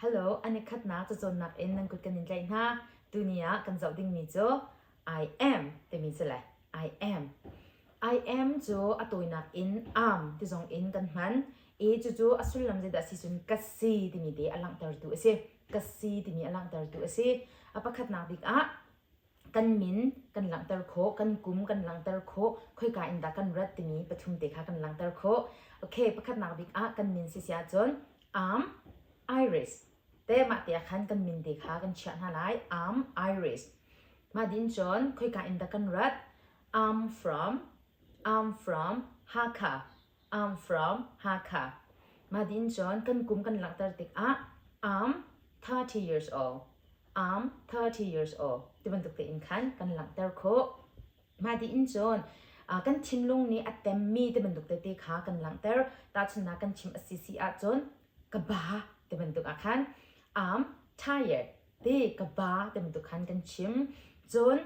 Hello, an i khatnak cacawnnak in nan kut kan in tlaih hna. Tuni ah kan zoh dingmi cu I am timi cu le I am. I am cu a tawinak in am ti zong in kan hman. I cucu a sullam zeidah si cun ka si timi te a langhtertu a si. Ka si timi a langhtertu a si. A pakhatnak bik ah kan min kan langhter khawh, kan kum kan langhter khawh, khoika in dah kan rat timi pathum te kha kan langhter khawh. Okay, pakhatnak bik ah kan min si si ahcun I'm Iris. Te mah te ah khan kan min te kha kan chiah hna lai. I'm Iris. Mah din cun khoika in dah kan rat? I'm from I'm from Hakha. I'm from Hakha. Mah din cun kan kum kan langhter tikah I'm 30 years old. I'm 30 years old. Ti bantuk tein khan kan langhter khawh. Mah din cun kan thinlung nih a temmi ti bantuk tete kha kan langhter. Tahchunhnak kan chim a si si ahcun ka ba ti bantuk ah khan I'm tired ti ka ba ti bantuk khan kan chim. Cun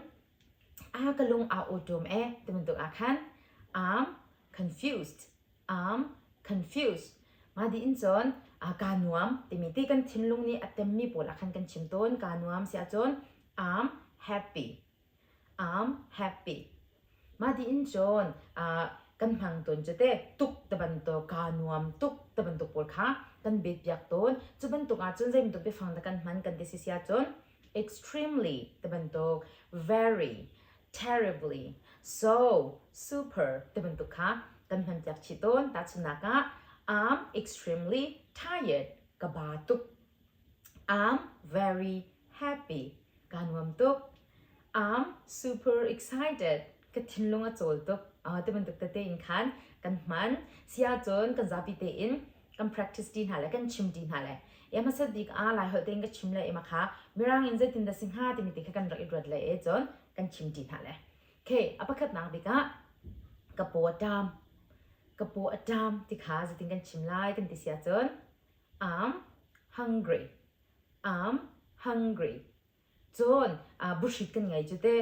a ka lung aa awṭawm e ti bantuk ah khan I'm confused I'm confused mah dih in cun kaa nuam timi ti kan thinlung nih a temmi pawl ah khan kan chim tawn kaa nuam si ahcun I'm happy I'm happy mah dih in cun kan hmang tawn cu te tuk te bantuk kaa nuam tuk te bantuk pawl kha kan bet piak tawn cu bantuk ahcun zei bantuk biafang dah kan hman kan ti si si ahcun extremely ti bantuk very terribly so super ti bantuk kha kan hman piak chih tawn tahchunhnak ah I'm extremely tired ka ba tuk I'm very happy ka nuam tuk I'm super excited ka thinlung a cawl tuk ti bantuk tete in khan kan hman si ahcun kan zapi tein kan practice ti hna le kan chim ti hna le e hmasat bik ah lai holh tein ka chim le ema kha mirang in zeitin dah si hnga timi te kha kan rak i ruat le e cun kan chim ti hna le okay a pakhatnak bik ah ka paw a ṭam ka paw a ṭam ti kha zeitin kan chim lai kan ti si ahcun I'm hungry I'm hungry Cun buhrit kan ngei cu te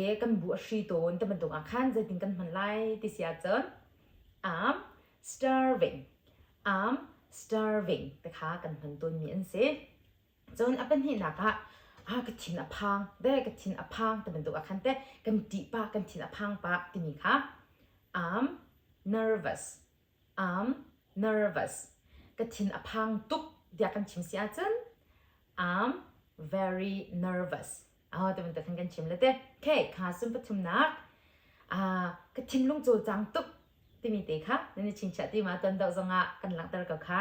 e kan bu a hri tawn ti bantuk ah khan zeitin kan hman lai ti si ahcun I'm starving I'm starving ti kha kan hman tawnmi an si. Cun a pahnihnak ah ah ka thin a phang te ka thin a phang ti bantuk ah khan te kan ṭih pah kan thin a phang pah timi kha I'm nervous I'm nervous ka thin a phang tuk tiah kan chim si ahcun I'm very nervous. Ah, ti bantuk khan kan chim le te. Okay, kha sun pathumnak. Ah, ka thinlung cawlcang tuk timi te kha nan i chingchiah ti ma ton deuh zongah kan langhter ko kha.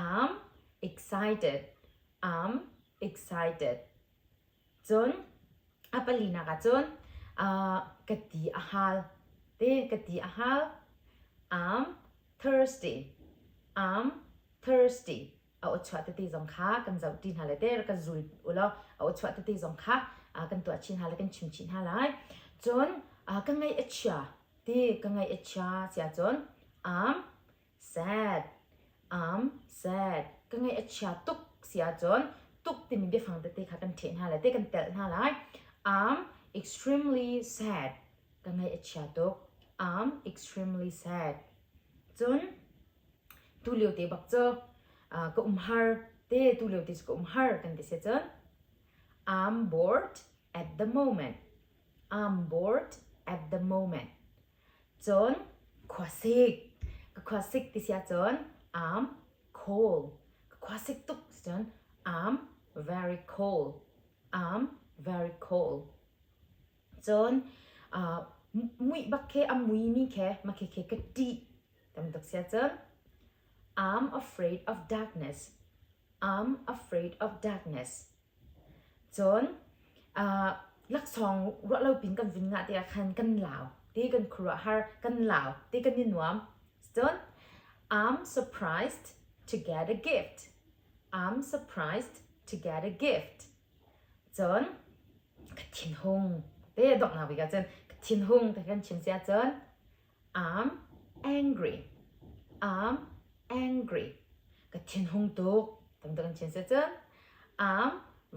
I'm excited. I'm excited. Cun a palinak ah cun ah ka ti a hal. Te ka ti a hal. I'm thirsty. I'm thirsty. A aw chuah tete zong kha kan zoh ṭi hna lai te rak kan zul u law a aw chuah tete zong kha kan tuah chin hna lai kan chim chih hna lai cun ka ngaih a chia ti ka ngaih a chia sia cun I'm sad I'm sad ka ngaih a chia tuk sia cun tuk timi biafang tete kha kan ṭheh hna lai te kan telh hna lai I'm extremely sad ka ngaih a chia tuk I'm extremely sad cun Tulio te bak cu ka umhar te tulio te cu ka umhar kan ti si cun I'm bored at the moment. I'm bored at the moment. Cun khuasik ka khuasik ti si ahcun I'm cold. Ka khuasik tuk si cun I'm very cold. I'm very cold. Cun muih bak khi a muimi khi mah khi ka ṭih tam tuk sia cun I'm afraid of darkness. I'm afraid of darkness. Cun laksawng ruah lo pin kan vun ngah tikah khan kan lau ti kan khuaruahhar kan lau ti kan i nuam. Cun I'm surprised to get a gift. I'm surprised to get a gift. Cun ka thinhung te donghnak bik ah cun ka thinhung te kan chim si ahcun I'm angry I'm angry ka thinhung tuk tam tuk kan chim si cun I'm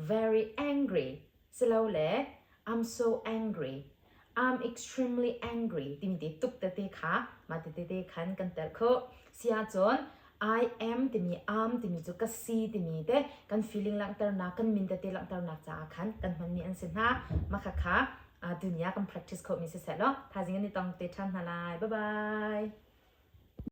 very angry silole I'm so angry I'm extremely angry timi te tuk tete kha mah tete te khan kan telh khawh si ahcun. I am timi am timi cu ka si timi te kan feeling langhternak kan min tete langhternak caah khan kan hmanmi an si hna. Mah khakha dunia kan practice khomi si seh law thaizing an i tong te ṭhan hna lai. Bye bye.